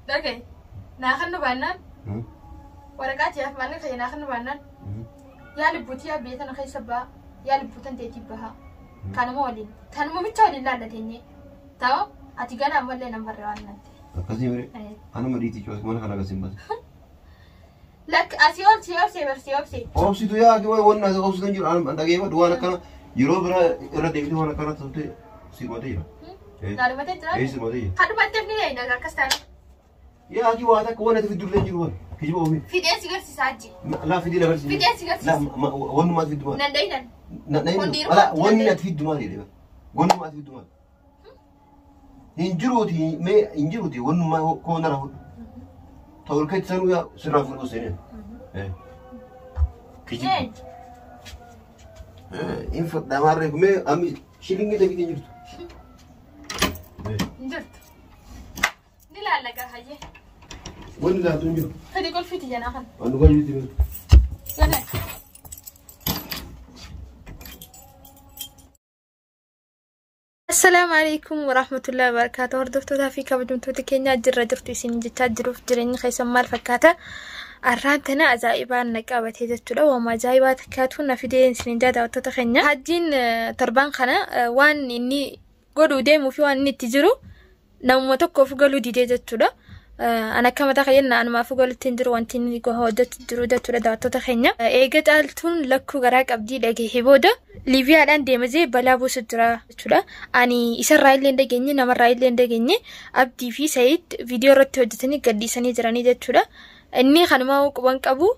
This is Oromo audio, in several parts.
Dhagaye. Naa kan nu baannaan waraqaa tiyaaf maallaqa kiyya naa kan nu baannaan yaa lubbuutii yaa biyya tana keessa baha yaa lubbuutan teetii baha. Kanuma waliin kanuma bicha waliin laalla teenyee. Ta'u ati gana ammallee nan barre waan natti. Akkasii mire. Anuma dhiitii cuwas mana kana akkasiin basa. Lakk asii ol si obsee bar si obsee. Obsitu yaa ati waan as obsitu hin jiru an dhageeffadhu waan akkana yeroo biraa irra deebitee waan akkana turte si qote jira. Naalumatee jira. Ee si qote jira. Kan dhumatteef ni leeyna akkas taana. Yaa ati waa takka waan ati fiddullee hin jiru waan kijiba ofi. Fideen si garsiisa hajji. Laa fidii na garsiisi. Fideen si garsiisa. Laa wannumaa ati fiddu maali? Nan dhayinan. Na na Hundi hin ala irratti wanni danda'e. ati fiddu maali jedhee wannumaa ati fiddu maali? Hin jiruuti mee hin jiruuti wannumaa koo nara fudhu. Ta'ul keetti sanuu yaa sirraa fudhu seenee. Kijiba. Ee. Hin fudhaa maarree mee ammi shilingii tafiitii hin jirtu. Hin jirtu. Ni laalla gaa hayyee. Wanni laatu hin jiru. Fedhi qolfiiti janaa kana. Waan dhugaa jirti mee. Gala. Assalaamu alaikum warahmatullahi wabarakatuh. Hordoftootaa fi kabajamtoota keenya jirra jirtu isin jechaa jiruuf jireenyi keessan maal fakkaata? Arraan tana ajaa'ibaan na qabatee jechuudha. Waama ajaa'ibaa takkaatu na fidee isin jaa daawwattoota keenya. Hajjiin torban kana waan inni godhuu deemuu fi waan inni itti jiru namuma tokkoof galuu didee jechuudha. An akka mataa kiyyan anumaaf galutti hin jiru wanti inni hojjetu jiru jechuudha daawwattoota keenya. Eega caaltuun lakkuu garaa qabdii dhagahee booda Liibiyaadhaan deema jee balaa buusu jira jechuudha. Ani isarraa illee hin dhageenye namarraa illee hin dhageenye Abdii fi Sayid viidiyoo irratti hojjetanii gadhiisanii jiranii jechuudha. Inni kanumaa quban qabu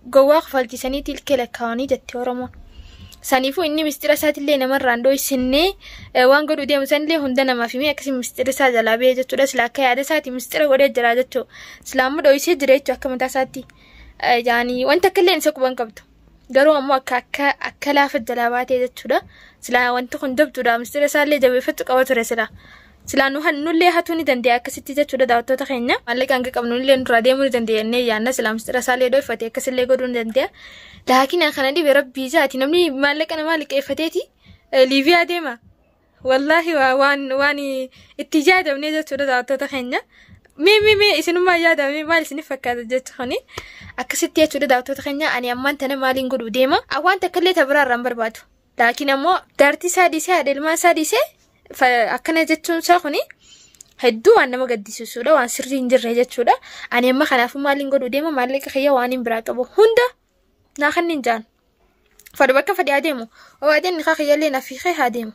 gowwaa kofalchiisanii ilkee lakkaawanii jette Oromoon. Saniifuu inni mistira isaatillee namarraa hin dhoysinnee waan godhuu deemu sanillee hunda namaaf himee akkasii mistira isaa jalaa bahee jechuudha. Sila akka yaada isaati mistira godhee jira jechuudha. Sila ammoo dhoysee jira jechuudha akka mataa isaatti. Yaani wanta akka illee isa quban qabdu. Garuu ammoo akka akka akka laafa jalaa baatee jechuudha. Sila wanti kun jabduudha mistira isaallee jabeeffachuu qaba ture sila. Silaa nu nullee hatuu ni dandeenya akkasitti jechuudha daawwattoota keenya. Maallaqa hanga qabnu illee nurraa deemuu ni dandeenya jennee yaadna silaa mistira isaallee dhoyfate akkasillee godhuu ni dandeenya. Laakiin kana dhibe rabbii isaati namni maallaqa namaa liqeeffateeti Liibiyaa deema. Wallaahi waan waan itti yaadamne jechuudha daawwattoota keenya. Mee mee mee isinummaa yaadame maal isiniif fakkaata jechu kuni akkasitti jechuudha daawwattoota keenya ani ammaan tana maaliin godhuu deema. Waan takka illee ta biraa irraa hin barbaadu. Laakiin ammoo jaartii isaa dhiisee haadha ilmaan isaa dhiisee akkana jechuun isaa kuni hedduu waan nama gaddisiisudha waan sirrii hin jirre jechuudha. Ani amma kanaafuu maaliin godhuu deema maallaqa kiyya waan hin biraa qabu hunda naa kan hin jaan. Fadhu bakka fadhi haa deemu. Oo adeen nikaa kiyyallee na fiixee haa deemu.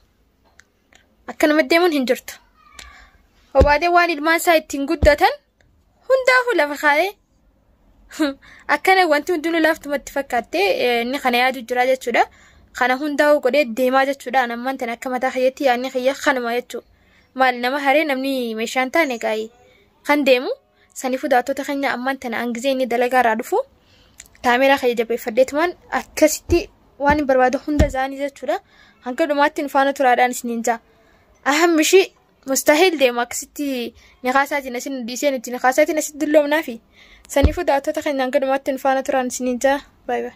Akkanuma deemuun hin jirtu. Obaadeen waan ilmaan isaa ittiin guddatan hundaafuu lafa kaa'ee akkana wanti hundinuu laaftumatti fakkaattee inni kana yaadu jira jechuudha. Kana hundaa'uu godhee deemaa jechuudha. An ammaan tana akka mataa kiyyatti yaadni kiyya kanuma jechuudha. Maal nama haree namni meeshaan taane gaa'ee kan deemu saniifuu daawwattoota keenya ammaan tana hangizee inni dalagaa irraa dhufu kaameeraa kiyya jabeeffadheetumaan akkasitti waan hin barbaadu hunda isaanii jechuudha. Hanga dhumaatti nu faana turaadhaan isiniin jaa. Ahammi ishii mustahil deema akkasitti niqaa isaatiin asin dhiisee nuti niqaa isaatiin asitti dulloomnaafi. Saniifuu daawwattoota keenya hanga dhumaatti nu faana turaan isiniin jaa. Baay baay.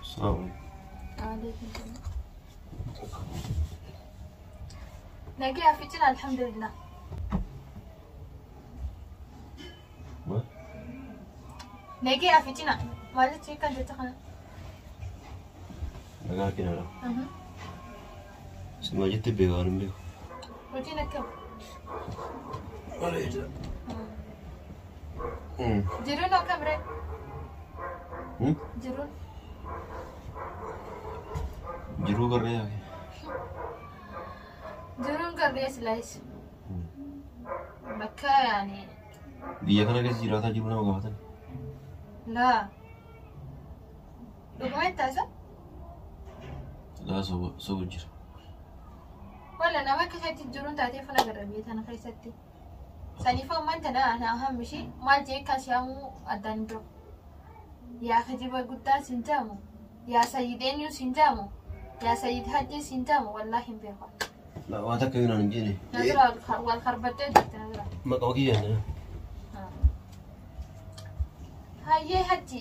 Salaam. Nagaa fi cina alhamdulillah. Maal? Nagaa fi cina maal jechuun kan jettu kana? Nagaa kinaadha. Simaa jettee beekaa waan hin beeku. Hojiin akkam? Bareeda. Jiruun akkam ree? Jiruun. Jiruu garree yaake. Jiruun garree silaayis. Bakka yaani. Biyya kana keessa jiraataa jiru nama gaafatan. Laa. Dhuguma itti taasisa? Laa soba jira. Wala nama akka keetti jiruun taatee funa garra biyya tana keessatti. Saniif ammaan tana ana hammishi maal jee kan si'amuu addaan hin jiru. Yaa kijiba guddaa sin jaamu. Yaa sayyid eenyuu sin jaamu. Yaa sayyid hajjii sin jaamu wallaahi hin beeku. Waa takka yoo naan hin jenne. Na dura wal karbattee jirti na dura. Maqaa kiyyaan. Hayyee hajji.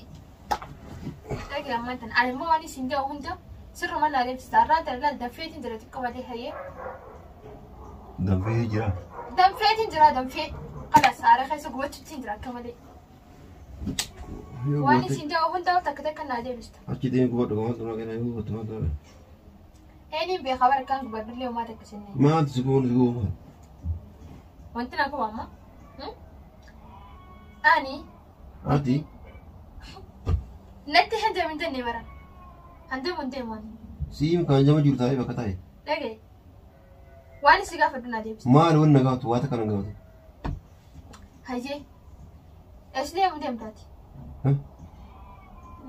Dhagi ammaan tana. Ani immoo waan isin jedhu hunda sirruma na adeemsisa. Har'aan tana ilaal danfeetiin jira xiqqoo malee hayyee. Danfee jira. Danfeetiin jira danfee. Kalas haara keessa gubachuutiin jira akka malee. Yoo Waan gubatte isin jedhu hunda takka takka na adeemsista. achi deemee gubadhu maaltu na kenna yoo gubatte maaltu na kenna. Eenyuun beekaa bara akkaan gubadhullee homaa takka isin. Maaltu si gubu si gubu maal? Wanti na guba amma. Ani Ati natti hanjamin jennee bara. Hanjamu hin deemu ani. siim kan jama jiru taa'ee bakka taa'e. Dhagaye. Waan isin gaafadhu na adeemsista. Maal wanni na gaafatu waa takka na gaafatu. Hayyee. Eessa deemu deemtaati?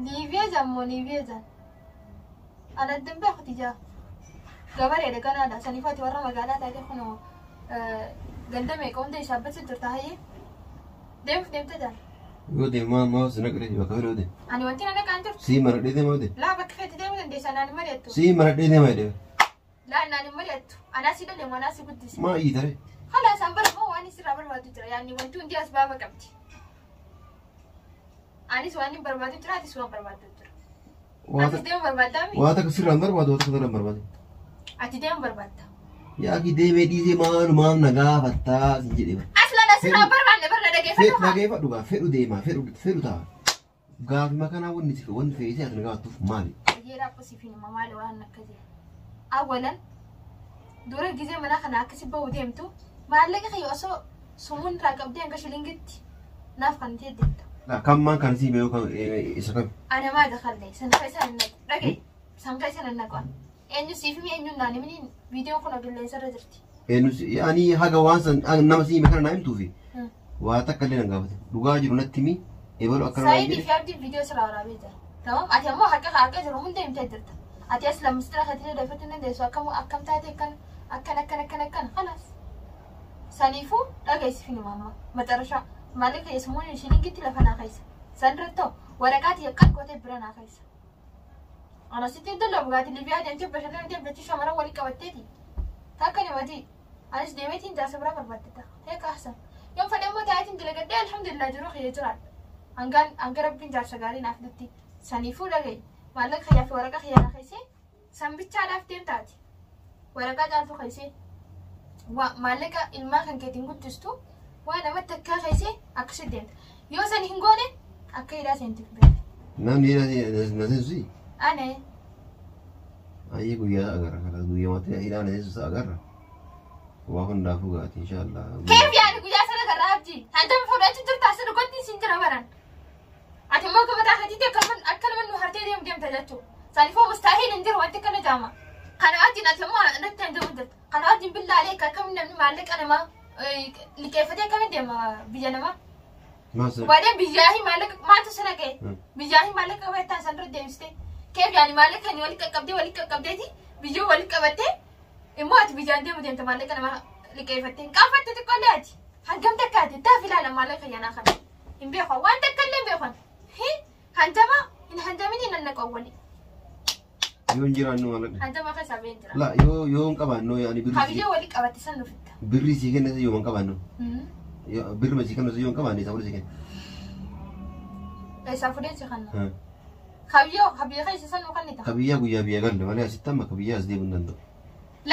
Liibiyaa jammoo liibiyaa jaan. Ana addan beekuti jaa. Gabareedha ganaadha. Saniifati warra magaalaa taate kunoo ganda meeqa hunda isaabbachuu jirta hayyee. Deemuuf deemta jaan. Yoo deemu maal maal si naqree bakka fedhe yoo deemu. Ani wanti na naqaan jirtu. Sii maradhee deema yoo deemu. Laa bakka feete deemuu dandeessa naan hin mari'attu. Sii maradhee deema jedhee. Laa naan hin mari'attu. Anaa si dhalee anaa si guddise. Maa iitare. Kalaas an bara moo waan isirraa barbaadu jira. Yaanni wanti hundi asbaaba qabdi. Anis waan hin barbaadu jira atis waan barbaadu jira. Atis deemu barbaaddaa mi? Waa takka sirraan barbaadu waa takka sirraan barbaadu. Ati deemu barbaadda. Yaa ki deemee dhiisee maalumaaf na gaafattaa sin jedhee. Aslan asirraa barbaanne barna dhageeffadhu haa. Dhageeffadhu gaa fedhu deemaa fedhu fedhu ta'a. Gaafima kanaa wanni si wanni fe'isee ati na gaafattuuf maali? Baay'ee rakkoo siif hin hima maali waan akka jedhe. Awwalan dura gizee mana kana akkasi bahu deemtu maallaqa kiyya osoo sumuun irraa qabdee hanga shilingitti naaf kan ta'e deemta. Kan maan kan sii beeku kan isa kam? Ana maa dakalle san keessa hin naqu dhagaye san keessa hin naqu. Eenyu siif himi eenyu naan himiniin viidiyoon kun qilleensa irra jirti. Eenyu ani haga waan san nama sii hime kana naa himtuufi waa takka illee nan gaafate. Dhugaa jiru natti himi ebalu akkana waan Saayidii jedhe. fi Abdiin viidiyoo sirraa waraabee jira. Tamam ati ammoo haqa haqa jiru hunda himtee jirta. Ati as lammistira keetiin dafatti hin dandeessu akkam akkam taate akkan akkan akkan akkan akkan kalaas. Saniifuu dhageessif hima amma maxarashaa maallaqa keessummoon shilingitti lafa naa keessa. San irratti waraqaa tiyya qalqootee bira naa keessa. Ana sitti hin dalagu gaati Libiyaa deemtee bashannana deemtee shamaran walii qabatteeti. Takka namati anis deemeetiin jaarsa biraa barbaaddata. Ta'e kaasa. Yoon fedhe immoo taa'eetiin dalagadhee alhamdulillah jiruu kiyya jiraadha. Hangaan hanga rabbiin jaarsa gaarii naaf fidutti saniifuu dhagaye maallaqa kiyyaa fi waraqaa kiyya naa keessee sanbichaadhaaf deemtaati. Waraqaa caaltuu keessee maallaqa ilmaa kan keetiin guddistu waa namatti akkaa keessee akkasi deemta. Yoo san hin goone akka hidhaa seentiif beekte. Namni hidhaa na seensu Ane ayyee guyyaa agarra kalas guyyaa mata hidhaa na seensu agarra. Waa hundaafuu gaati inshaallah. Keef yaani guyyaa sana garraa abdii. Hantami fudhachuu jirta asirra gotti siin jira baran. Ati immoo akka mataa keetiitti akka nama nu hartee deemu deemta jechuudha. Saniifuu mustaahil hin jiru wanti kana jaama. Kana wajjin ati immoo natti hanjamu jirta. Kana wajjin billaalee akka akkamiin namni maallaqa namaa liqeeffatee akkamiin deema biyya namaa. Maal sana? Waadeen biyyaahi maallaqa maaltu sana ga'e? Biyyaahi maallaqa qabattaa san irra deemsite. Keef yaani maallaqa kan walitti qaqqabdee walitti qaqqabdeeti biyyoo walitti qabattee immoo ati biyyaan deemu deemta maallaqa namaa liqeeffattee hin qaanfatte xiqqoollee ati. Hangam takka ati taaf ilaala maallaqa yanaa kana. Hin beekan waan takka illee hin beekan. Hanjama hin hanjamin hin nannaqan wali. Yoo hin jiraannu maallaqa. Hanjama keessaa ba'een jira. La yoo yoo hin qabaannu yaani birrii Kabiyyoo walitti qabatte san nufitta. birrii sii kenna yoo hin qabaannu. Birrii sii kenna yoo hin qabaanne isaa sii kenna. Eessaa fudheen si kanna. Kabiyyoo kabiyyoo keessa san nu kannita. Kabiyyaa guyyaa biyya galle malee asitti amma kabiyyaa as deemuu hin danda'u.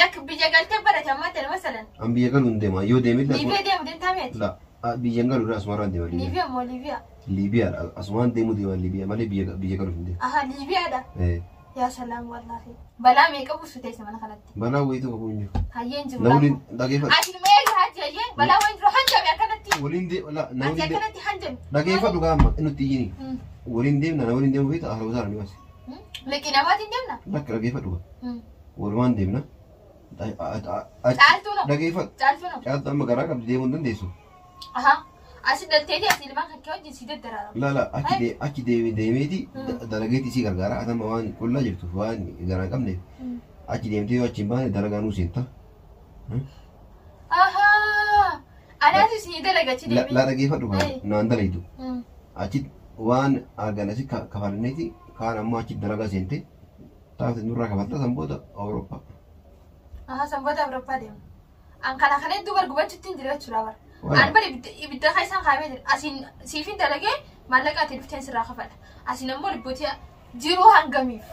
Lak biyya galtee barate ammaa ta'e masalan. An biyya galuu hin deema yoo deeme Liibiyaa deemu deemtaa meeti. La biyya hin galu asumarraan deema Liibiyaa. Liibiyaa moo Liibiyaa? Liibiyaadha asumaan deemuu deema Liibiyaa malee biyya biyya galuuf hin deemu. Aha Liibiyaadha. Yaa salaam wallaahi. Balaa meeqa buusu teessa mana kanatti? Balaa wayii tokko kun jiru. Hayyeen jiru. Na waliin dhageeffadhu. Ati numa eega hajji hayyeen balaa wayiin jiru hanjame akkanatti. Waliin deema la na Ati waliin deema. akkanatti hanjame. Dhageeffadhu gaa amma nutti iyyini. Waliin deemna na waliin deemuu feeta haala gosaadha ni baasi. Liqii namaatiin deemna? Lakka dhageeffadhu gaa. Walumaan deemna. Caaltuu no. Dhageeffadhu. Caaltuu no. Caaltuu amma garaa qabdi deemuu hin dandeessu. Aha. Asi dhalteetii asi ilmaan kan kee wajjin si daddaraaramu. La la achi deemeeti dalageetii si gargaara. Ati amma waan qullaa jirtuuf waan garaa hin qabneef achi deemtee yoo achi hin baane dalagaa nuu seenta. Ahaa. Anaatu isinii dalaga achi deemee. La dhageeffadhu kaa naan dalaydu. Achi waan argan asi kafalneeti kaan ammoo achi dalagaa seente taate nurraa kafalta san booda Awurooppaa. Aha, sanboota Awurooppaa deemna. An kana kana hedduu bargubachuutti hin jiru jechuudha bara. Waa. An bari ibidda keessaan kaa'amee jira. Asiin siifin dalagee maallaqa ati dhufteen sirraa kafala. Asiin ammoo lubbuutii jiruu hangamiif.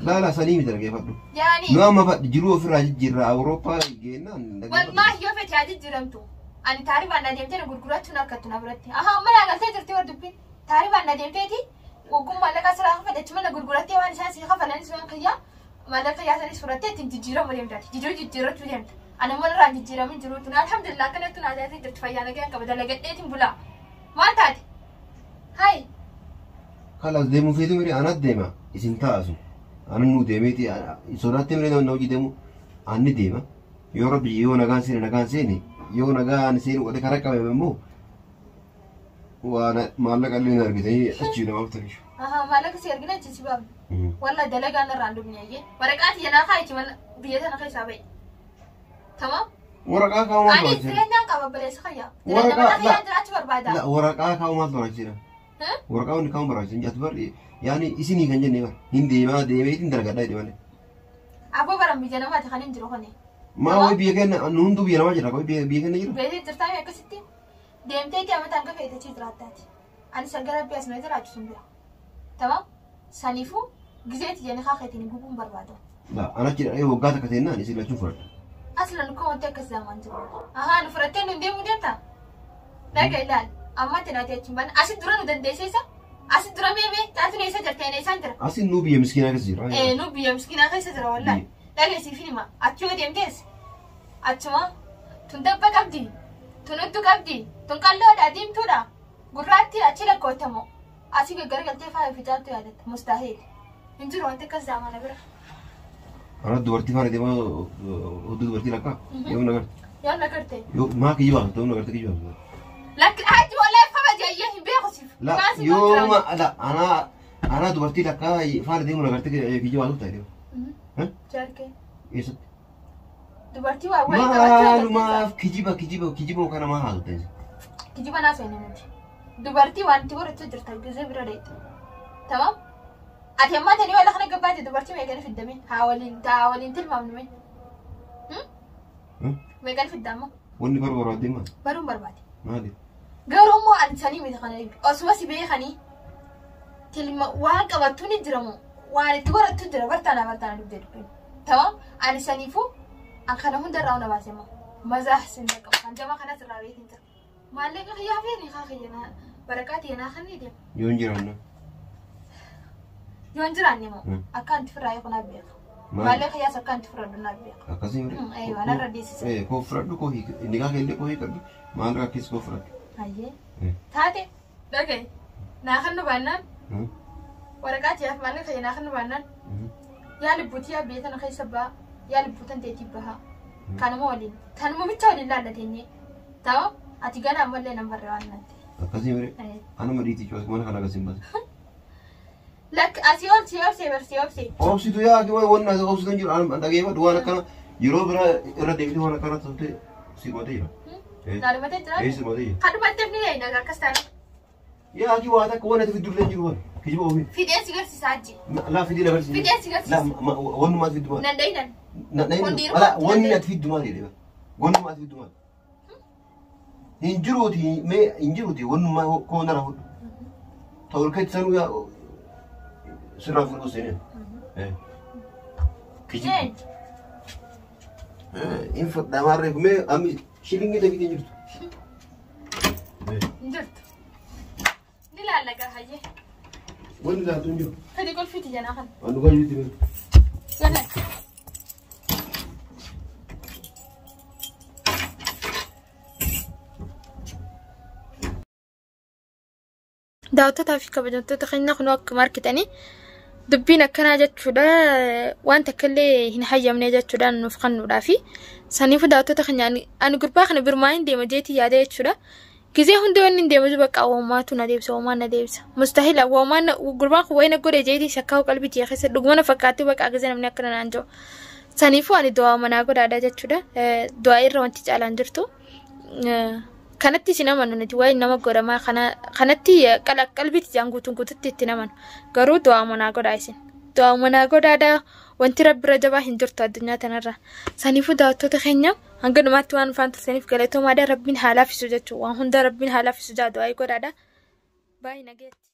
Laala sanii miti dhaggeeffadhu. Yaani Nu amma fadhi jiruu ofirraa jijjiirra Awurooppaa geennaan dhaggeeffadhu. wallaahi yoo fete haa jijjiiramtu. Ani taaribaan na deemtee na gurgurachuun harkattu na biratti. Aha, amma naa galtee jirti war dubbiin. Taaribaan na deemteeti ogummaa maallaqa sirraa kafale achuma na gurgurattee waan isaan sii kafalanis waan kiyyaa maallaqa yaasanis fudhattee ittiin jijjiiramu deemtaati. Jijjiiruu jijjiirachuu deemta. Ani immoo irraa jijjiiramin jiru tun alhamdulillah akkanatti naa taatee jirti fayyaa nagaan qaba dalagadheetiin bulaa. Maal taate? Hayi. Kalaas deemuu feetu mire anat deema isin taa'asu. Anan nuu deemeeti sodaattee mire nama hojii deemu anni deema. Yoo rabbi yoo nagaan seene nagaan seene yoo nagaan seene godhe karaa qabame immoo waan maallaqa illee hin argitanii achii namaaf ta'u. Aha, maallaqa si argina achi si baafna. Walla dalagaan irraa hin dhumne ayyee. Waraqaa tiyya naa kaa'ichi mala biyya tana keessaa ba'i. Tamam? Waraqaa kaa'uu maal Ani barbaachisa? jireenyaan qaba obboleessa kiyya. Jireenya Waraqaa mataa kiyyaan jiraachuu barbaada. La waraqaa kaa'uu maal barbaachisa? Huh? Waraqaa wanni kaa'uu barbaachisa. Ati bar yaani isinii kan jenne bar hin deemaa deemeetiin dalagadhaa jedhe malee. Aboo baran biyya namaati kan hin jiru kuni. Maa wayi biyya keenya nu hunduu biyya namaa jira wayi biyya keenya jiru. Beetee jirtaa mi akkasitti? Deemtee itti amata hanga feetachii jiraattaati. Ani sagara biyya asuma jiraachu sun bira. Tamam? Saniifuu gizeeti jedhanii kaakeetiin gubuun barbaada. La anachi dhaqee waggaa takka teennaan isin lachuu fudhadha. Aslan koo wanti akkas zaamaan jiru. Ahaa, nu fudhattee nu deemuu deemta? Dhaga ilaali. Amma itti naatee achiin baana. Asi dura nu dandeessisa? Asi dura mee mee? Taatu eessa jirta? Ene isaan jira? Asin nuu biyya miskiinaa keessa jira. Eh, nu biyya miskiinaa keessa jira wallaahi. Dhaga siif hima. Achi yoo deemtees achuma tun dabba qabdi. Tun hudduu qabdi. Tun qalloodha diimtuudha. Gurraatti achi lakkooftamu. Asii gaggaragaltee faaya fi caaltu yaadatta. Mustaahil. Hin jiru wanti akkas zaamana bira. Ana dubartii faana deemaa hudduu dubartii lakkaa yoo na garte. Yoo na garte. Yoo maa kiyya baafta yoo na garte kiyya baafta. Lakki haji wallahi kabaja ayyee hin beeku siif. La yoo ma la ana ana dubartii lakkaa faana deemu na garte kiyya baafta ta'e. Jaarkee. Eessatti? Dubartii waa wayii qabachuu Maalumaaf kijiba kijiba kijiba kana maa haasofta isin? Kijiba naaf hin nuti. Dubartii wanti godhachuu jirta gisee bira dheeyte. Tamam? Ati ammaa tanii waan kana gabbaate dubartii meeqan fiddame? Haa waliin taa waliin tilmaamnu mee? Meeqan fiddama? Wanni barbaadu maali? Baruun barbaade. Maali? Garuu immoo ani sanii miti kana dhibe. Osuma si beekanii tilma waan qabattu ni jira moo waan itti godhattu jira bartaana bartaana dubdee dubbiin. Tamam? Ani saniifuu an kana hundarraa na baase immoo mazaa sin qabu. Kan jama kanas irraa beekin jira. Maallaqa kiyyaa fi ni kaa kiyya naa waraqaa tiyya naa kan ni deema. Yoo hin jiraanne. Yoo hin jiraanne immoo akka anti firraa eegu naaf beeka. Maallaqa kiyyaas akka anti fudhadhu naaf beeka. Akkasii mire. Eeywa narra deessisa. Koo fudhadhu koo hiika nigaa keellee koo hiikadhu maallaqa akkas koo fudhadhu. Hayyee. Taate dhagaye naa kan nu baannaan waraqaa tiyyaaf maallaqa kiyya naa kan nu baannaan yaa lubbuutii yaa biyya tana keessa baha yaa lubbuutan teetii baha. Kanuma waliin kanuma bicha waliin laallateenye. Ta'u ati gana ammallee nan barree waan natti. Akkasii mire. Anuma dhiitii cuwas mana kana akkasiin baase. Lakki asii ol si obsee bar si obsee. Obsitu yaa ati waan as obsitu hin jiru an dhageeffadhu waan akkana yeroo biraa irra deebitee waan akkana turte si qote jira. Laalumatee jira. Ee si qote jira. Kadhumatteef ni leeyna akkas taana. Yaa ati waa takka waan ati fiddullee hin jiru waan kijiba ofi. Fidee si garsiisaa achi. Laa fidii na garsiisi. Fidee si garsiisa. Laa wannumaa ati fiddu maali? Nan dhayinan. Na ala wanni ati fiddu maali jedhee wannumaa ati fiddu maali? Hin jiruuti mee hin jiruuti wannumaa koo nara fudhu. Ta'u ol keessa sanuu yaa sirraa fudhu seenee. Kijiba. Hin fudhaa maarree mee ammi shilingii takkiitti hin jirtu. Hin jirtu. Ni laallaqa hayyee. Wanni laatu hin jiru. Fedhi golfiiti janaa kana. Waan dhugaa jirti mee. Gala. Daawwattoota fi kabajamtoota keenya kun akkuma argitanii dubbiin akkanaa jechuudha waan takka illee hin hayyamne jechuudha nuuf kennuudhaafi. Saniifuu daawwattoota keenya ani gurbaa kana birmaa hin deema jeetii yaada jechuudha. Gizee hundi wanni hin deemu bakka uumaatu na deebisa uumaan na deebisa. Mustahila uumaan gurbaan kun wayina godhe jeetii shakkaa'u qalbii tiyya keessa dhuguma na fakkaatti bakka gizee namni akkana naan jiru. Saniifuu ani du'aa manaa godhaadha jechuudha. Du'aa irra wanti caalaan jirtu. Kanatti isin amanu nuti waa'ee nama godhamaa kanatti qalbii tiyaan guutuun guututti itti namanu. Garuu du'aa manaa godhaa isin. Du'aa manaa godhaadha. Wanti rabbirra jabaa hin jirtu addunyaa tanarra. Saniifuu daawwattoota keenya hanga dhumaatti waan ufaan turtaniif galatoomaadha. Rabbiin haa laaffisu jechuudha. Waan hunda rabbiin haa laaffisu jaa du'aa godhaadha. Baay'ee nageetti.